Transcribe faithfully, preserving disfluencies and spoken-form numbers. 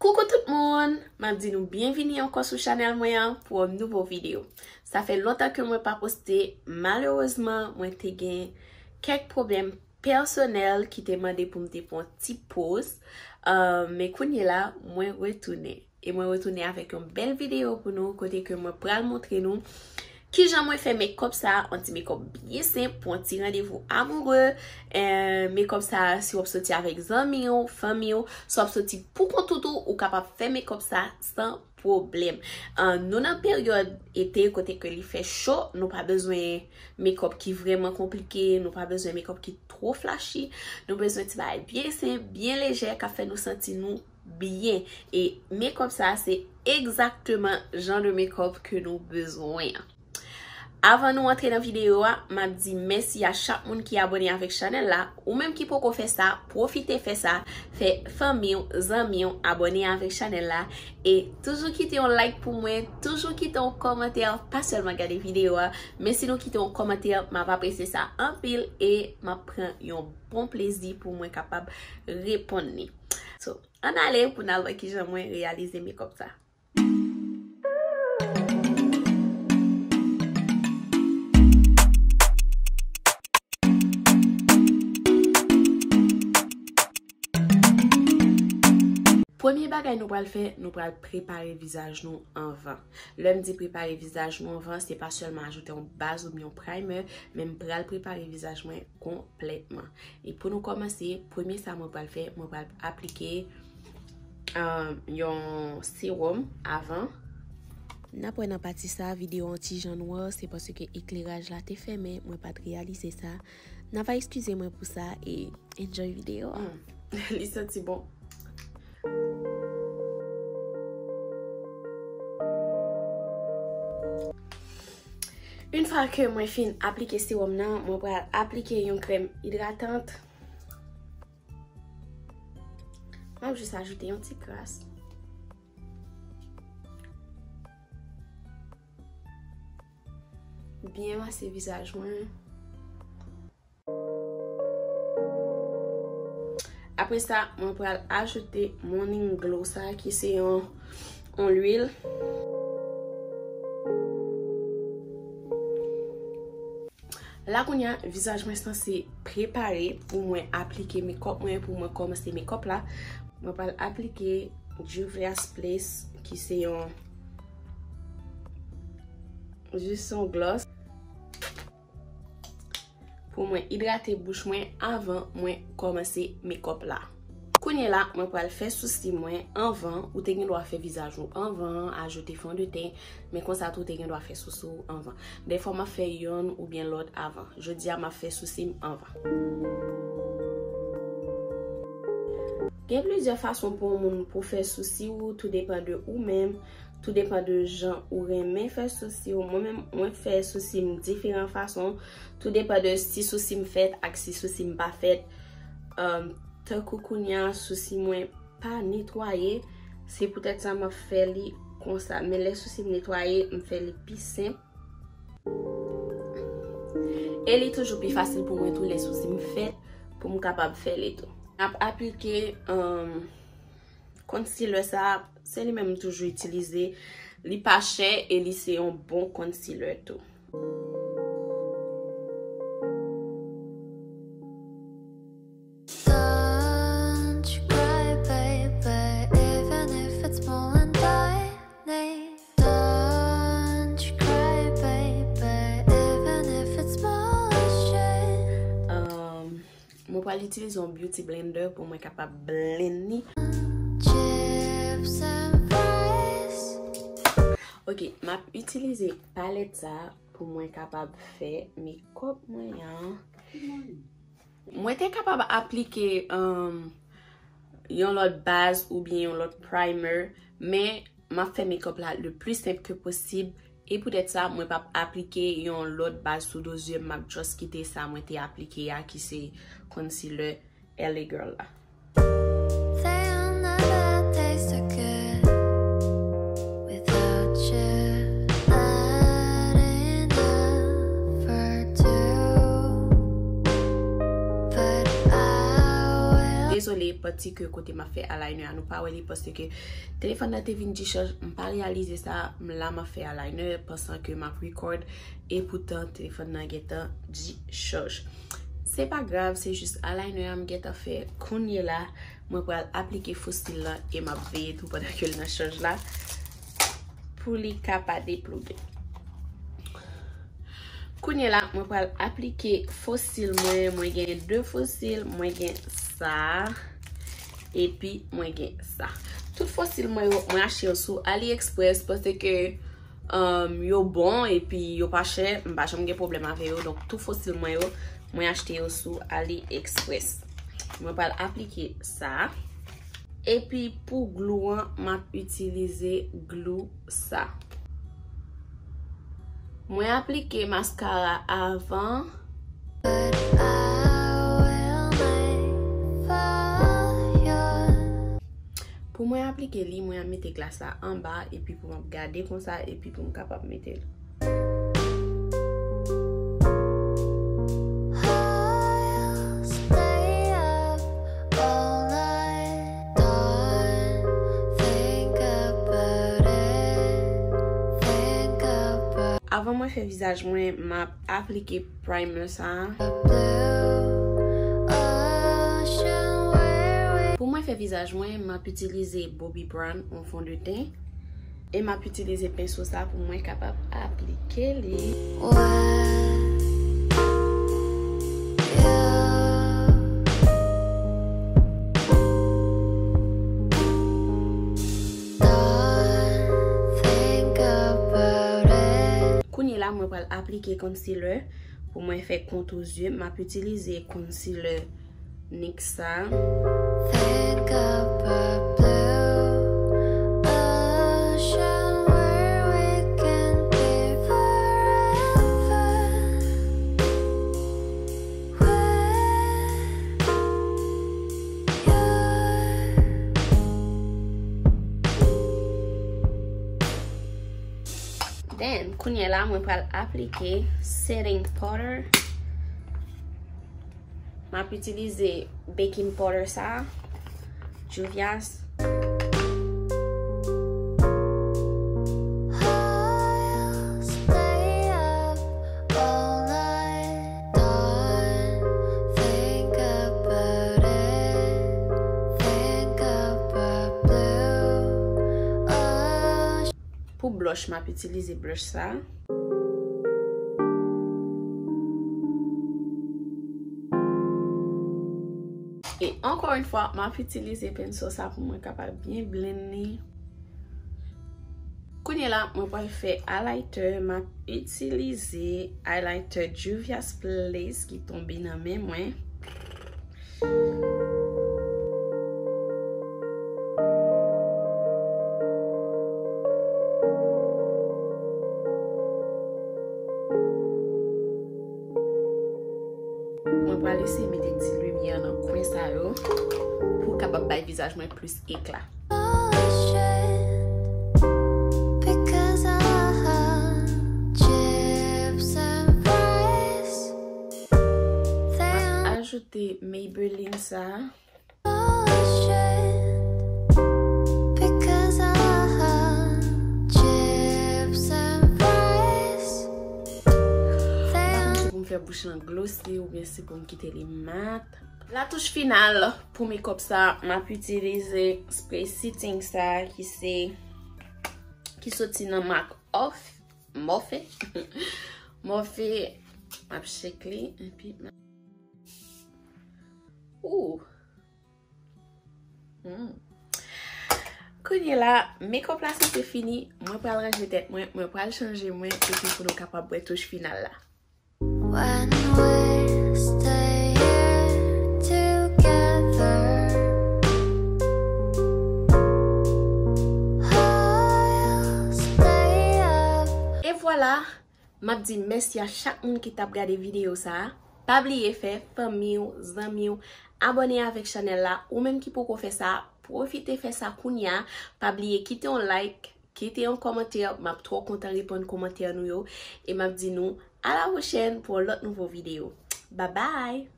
Koukou tout moun! M ap di nou byenvini ankò sou chanèl mwen an pou yon nouvo videyo. Sa fè lontan ke mwen pa poste, malerezman, mwen te gen kèk pwoblèm pèsonèl ki te mande pou m te pran ti poz. Uh, men kounye la, mwen retounen. E mwen retounen avèk yon bèl videyo pou nou, kote ke mwen pral montre nou kijan mwen fè makeup sa, yon ti makeup byen senp pou yon ti randevou amoure. Eh, makeup sa, si w ap soti avèk zanmi w, fanmi w, si w ap soti pou kont ou tou, ou kapab fè makeup sa san pwoblèm. Ah, nou nan peryòd ete kote ke li fè cho, nou pa bezwen makeup ki vrèman konplike, nou pa bezwen makeup ki two flashy, nou bezwen ti bagay byen senp, byen lejè, k ap fè nou santi nou byen. E makeup sa, se egzakteman jan de makeup ke nou bezwen an. Avan nou antre nan videyo a, m ap di mèsi a chak moun ki abòne avèk chanèl la. Ou menm ki poko fè sa, pwofite fè sa, fè fanmi w, zanmi w abòne avèk chanèl la. E toujou kite yon like pou mwen, toujou kite yon kòmantè, pa sèlman gade videyo a, men si nou kite yon kòmantè, m ap apresye sa anpil e m ap pran yon bon plezi pou mwen kapab reponn li. So, ann ale pou n al wè kijan mwen reyalize makeup sa. Premye bagay nou pral fè, nou pral prepare vizaj nou anvan. Lè m di prepare vizaj nou anvan, se pa sèlman ajoute yon baz oubyen yon primer, men m pral prepare vizaj mwen konplètman. E pou nou kòmanse, premye sa mwen pral fè, mwen pral aplike, um, yon sewòm avan. N ap wè nan pati sa, videyo an ti jan nwa, se paske ekleraj la te fèmen, mwen pa t reyalize sa. N a va eskize mwen pou sa e enjoy videyo a. Mm. Li santi bon. Yon fwa ke mwen fin aplike sewòm nan, mwen pral aplike yon krèm idratant. Mwen jis ajoute yon ti kras. Byen mase vizaj mwen. Apre sa, mwen pral ajoute Morning Glow sa, ki se yon, yon lwil. La kounye a, vizaj mwen sanse prepare pou mwen aplike makeup mwen, pou mwen kòmanse makeup la. Mwen pral aplike Juvia's Place, ki se yon, jis yon gloss. Pou mwen idrate bouch mwen avan mwen kòmanse makeup la. Kounye la, mwen pral fè sousi mwen anvan. Ou te gen dwa fè vizaj ou anvan, ajoute fondeten, men konsa tou ou te gen dwa fè sousi w anvan. Dèfwa m ap fè yonn oubyen lòt avan. Jodi a, m ap fè sousi m anvan. Gen plizyè fason pou yon moun pou fè sousi w, tou depann de ou menm. Tou depann de jan ou renmen fè sousi w. Mwen menm, mwen fè sousi m diferan fason. Tou depann de si sousi m fèt ak si sousi m pa fèt. Um, tankou kounye a, sousi mwen pa netwaye. Se poutèt sa m ap fè li konsa. Men lè sousi m netwaye, m fè li pi senp. E li toujou pi fasil pou mwen tou lè sousi m fèt pou m kapab fè li tou. M ap aplike, um, concealer sa, se li menm m toujou itilize. Li pa chè e li se yon bon concealer tou. Don't you cry, baby, even if it's blinding. Don't you cry, baby, even if it's bullshit. Um, Mwen pral itilize yon beauty blender pou mwen kapab blend li. Chips and fries. Ok, m ap itilize palèt sa pou mwen kapab fè makeup mwen an. Mwen te kapab aplike, um, yon lòt baz oubyen yon lòt primer, men m ap fè makeup la le plus simple que possible. E poutèt sa, mwen p ap aplike yon lòt baz sou do zye m, m ap just kite sa mwen te aplike a, ki se concealer L A Girl la. They'll never taste so good without you. Not enough for two, but I will. Dezole, but Ti ke kote m ap fè eyeliner a, nou pa wè li paske telefòn nan te vin dichaj, m pa reyalize sa, m la m ap fè eyeliner, pansan ke m ap record, e poutan telefòn nan gentan dichaj. Se pa grav, se jis eyeliner a m gentan fè. Kounye la, mwen pral aplike fo sil lan e m ap veye tou pandan ke l nan chaj la pou li ka pa deploge. Kounye la, mwen pral aplike fo sil mwen. Mwen gen de fo sil, mwen gen sa, epi mwen gen sa. Tout fo sil mwen yo, mwen achte yo sou AliExpress, paske, um, yo bon, epi yo pa chè, m pa janm gen pwoblèm avè yo. Donk, tout fo sil mwen yo, mwen achte yo sou AliExpress. Mwen pral aplike sa. Epi pou glou an, m ap itilize glou sa. Mwen aplike maskara avan. Pou mwen aplike li, mwen ap mete glas la anba, epi pou m ap gade konsa, epi pou m kapab mete l. Avan mwen fè vizaj mwen, m ap aplike primer sa a. Pou mwen fè vizaj mwen, m ap itilize Bobbi Brown yon fondeten. E m ap itilize penso sa pou mwen kapab aplike li. Kounye la, mwen pral aplike concealer. Pou mwen fè kontou zye, m ap itilize concealer NYX sa. Then, kounye la, mwen pral aplike setting powder. M ap itilize baking powder sa, Juvia's. Pou blush, m ap itilize blush sa. E ankò yon fwa, m ap itilize penso sa pou mwen kapab byen blend li. Kounye la, mwen pral fè highlighter. M ap itilize highlighter Juvia's Place ki tonbe nan men mwen. Mwen pral eseye mete ti limyè nan kwen sa yo pou kapab bay vizaj mwen plis ekla. M ap ajoute Maybelline sa. M pa konn si pou m fè bouch lan glossy oubyen si pou m kite li mat. Latouch final pou makeup sa, m ap itilize spray setting sa ki se, ki soti nan mak Off, Morphe. Morphe, m ap shake li, epi m ap, ooh. Hmm. Kounye la, makeup la sanse fini, mwen pral ranje tèt mwen, mwen pral chanje mwen, epi pou nou kapab wè touch final la. When we stay here together, I'll stay up. E vwala, m ap di mèsi a chak moun ki t ap gade videyo sa a. Pa bliye fè fanmi w, zanmi w abòne avèk chanèl la. Ou menm ki poko fè sa, pwofite fè sa kounye a. Pa bliye kite yon like, kite yon kòmantè, m ap twò kontan reponn kòmantè nou yo. E m ap di nou a la pwochèn pou yon lòt nouvo videyo. Babay!